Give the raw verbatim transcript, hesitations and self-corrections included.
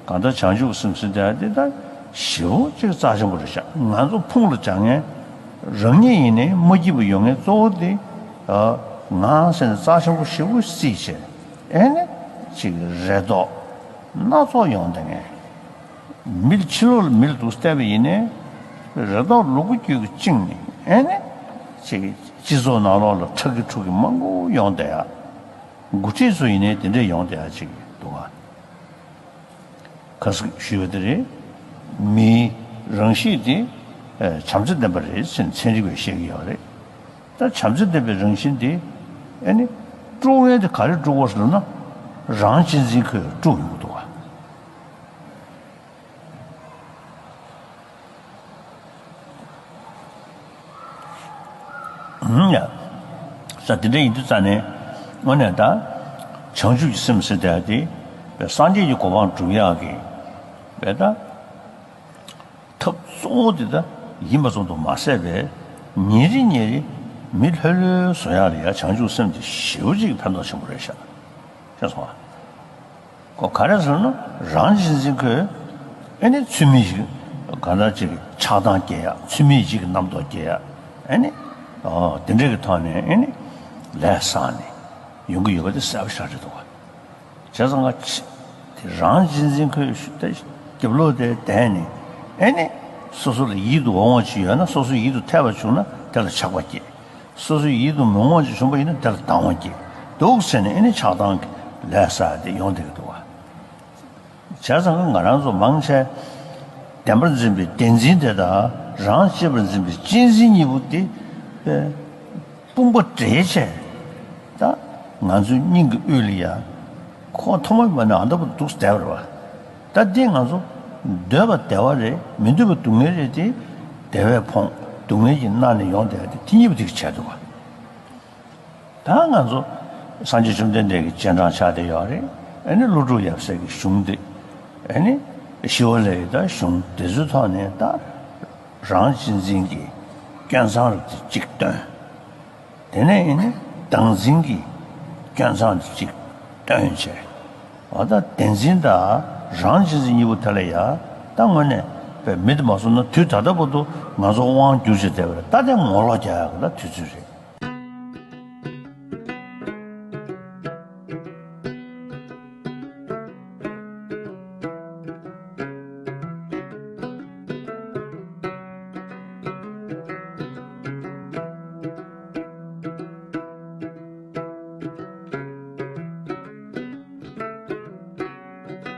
གང་ལྟར་བྱང་ཆུབ་སེམས་ཟེར་དེ་དེ་ད་ཞེ་པོ་ཅིག་རྩ་ཆེན་པོ་རེད་ཤག་ང་ཚོ་ཕུང་ལ་སྦྱང་མཁན་རང་ཉིད་ཡིན་ནའི་མ་སྐྱིད་པ་ཡོང་མཁན་གཙོ་བོ་དེ་ཨ་ང་ཟེར་ནས་རྩ་ཆེན་པོ་ཞེ་པོ་བརྩིས་བྱས། ཨེ་ནི་ཅིག་རེ་དོགས་སྣ་ཚོགས་ཡོང་བསྡད་མཁན། མི་ལ་ཕྱི་ལོགས་ལ་མི་ལ་འདུག་བལྟས་པ་ཡིན་ནའི་རེ་དོགས་ལུ་གུ་རྒྱུད་ཀྱིས་བཅིངས་ནས། ཨེ་ནི་ཅིག་སྤྱི་ཚོགས་ནང་ལོགས་ལ་ཁྲག་གི་ཁྲུག་གི་མང་པོ་ཡོང་བསྡད་ཡ། འགོ་ཁྲིད་ཚོ་ཡིན་ནའི་དེ་འདྲས་ཡོང་བསྡད་ཡ་ཅིག་འདུག་ག་ག་ཟེ་ཞུས་པ་དེ་རེད། མིའི་རང་གཤིས་དེ་ཨེ་བྱམས་བརྩེ་ལྡན་པ་རེད་ཟེར་ནས་ཚན་རིག་པས་བཤད་ཀྱི་ཡོད་རེད། ད་བྱམས་བརྩེ་ལྡན་པའི་རང་བཞིན་དེ་ཨེ་ནི་དཀྲུག་མཁན་དེ་ག་རེ་དཀྲུག་པ་ཟེར་ན་རང་གཅེས་འཛིན་ཁོས་དཀྲུག་ཡོང་གི་འདུག་ག་ཧུམ་ཡ། ས་དེ་འདྲ་ཡིན་དུས་ཙ་ནས་དངོས་གནས་ད་བྱང་ཆུབ་ཀྱི་སེམས་ཟེར་དེ་དེ་སངས་རྒྱས་ཀྱི་གོ་འཕང་སྒྲུབ་ཡག་གི་བས་ད་ཐབས་གཙོ་བོ་དེ་ད་ཡིན་པ་ཙམ་དུ་མ་ཟད་པའི་ཉིན་རེ་ཉིན་རེ་མི་ལྷོད་ལྷོད་བཟོ་ཡག་ལ་ཡ་བྱང་ཆུབ་སེམས་དེ་ཞེ་པོ་ཅིག་གི་ཕན་ཐོགས་ཆེན་པོ་རེད་ཤག་ཤེས་སོང་ཨ། ཁོ་ག་རེ་ཟེར་ན་རང་གཅེས་འཛིན་ཁོས་ཨེ་ནི་ཚུལ་མིན་ཞིག་གང་ལྟར་ཅིག་ཆགས་སྡང་སྐྱེ་ཡག་ཚུལ་མིན་ཞིག་གི་རྣམ་རྟོག་སྐྱེ་ཡག་ཨེ་ནི་ཨོ་དེ་འདྲ་གི་ཐོག་ནས་ཨེ་ནི་ལས་བསགས་ནས་ཡོང་གི་ཡོད་པ་དེ་གསལ་པོ་ཞེ་དྲག་རེད་འདུག་ག་བྱས་ཙང་ང་ཆ་དེ་རང་གཅེས་འཛིན་ཁོས་ཞུ་ད་རྒྱབ་ལོགས་དེ་བསྡད་ནས་ཨེ་ནི་སོ་སོ་ལ་ཡིད་དུ་འོང་བ་ཅིག་ཡོད་ན་སོ་སོ་ཡིད་དུ་འཐད་པ་བྱུང་ན་དེ་ལ་ཆགས་པ་སྐྱེ། སོ་སོའི་ཡིད་དུ་མི་འོང་བ་ཅིག་བྱུང་བ་ཡིན་ན་དེ་ལ་སྡང་བ་སྐྱེ་འདུག་ཟེར་ནས་ཨེ་ནི་ཆགས་སྡང་གི་ལས་བསགས་ཏེ་ཡོང་བསྡད་ཀྱི་འདུག་བ། བྱས་ཙང་ང་རང་ཚོ་མང་ཆེ་བདེན་པར་འཛིན་པའི་བདེན་འཛིན་དེ་དང་རང་གཅེས་པར་འཛིན་པའི་གཅེས་འཛིན་གཉིས་པོ་དེ་དཔུང་པ་འདྲེས་བྱས་ད་ང་ཚོའི་སྙིང་གི་དབུས་ལ་ཡ་ཁོ་ཐོག་མ་མ་ནས་ཨ་འདྲ་པོ་འདུག་བསྡད་པ་རེད་བ། ད་འདི་ང་ཚོ་འདོད་པ་བདེ་བ་རེད་མི་འདོད་པ་སྡུག་བསྔལ་རེད་དེ་བདེ་བས་ཕོངས་སྡུག་བསྔལ་གྱིས་མནར་ནས་ཡོང་བསྡད་དེ་དེ་གཉིས་པོ་དེ་གི་བྱས་འདུག་བ། ད་ང་ཚོ་སངས་རྒྱས་བཅོམ་ལྡན་འདས་ཀྱི་སྤྱན་དྲངས་ཆགས་བསྡད་ཡོད་རེད། ཨ་ནི་ཀླུ་སྒྲུབ་ཡབ་སྲས་ཀྱི་གཞུང་འདི་ཨ་ནི་ཞི་བ་ལྷ་ཡི་ད་གཞུང་འདི་ཚོའི་ཐོག་ནས་ད་རང་གཅེས་འཛིན་གྱི་སྐྱོན་མཚང་རབ་དེ་གཅིག་བཏོན། དེ་ནས་ཨ་ནི་བདག་འཛིན་གྱི་སྐྱོན་མཚང་དེ་གཅིག་བཏོན་བྱས། འོ་ད་བདེན་འཛིན་དང་རང་གཅེས་འཛིན་གཉིས་པོ་དེ་ལ་ཡ་ད་དངོས་གནས་པའི་མི་དེ་མ་སོང་ན་དུས་ད་ལྟ་བར་དུ་ང་ཚོ་དབང་བསྒྱུར་བྱས་བསྡད་པ་རེད། ད་དེ་ངོ་ལོག་རྒྱག་ཡག་གི་ད་དུས་ཚོད་རེད།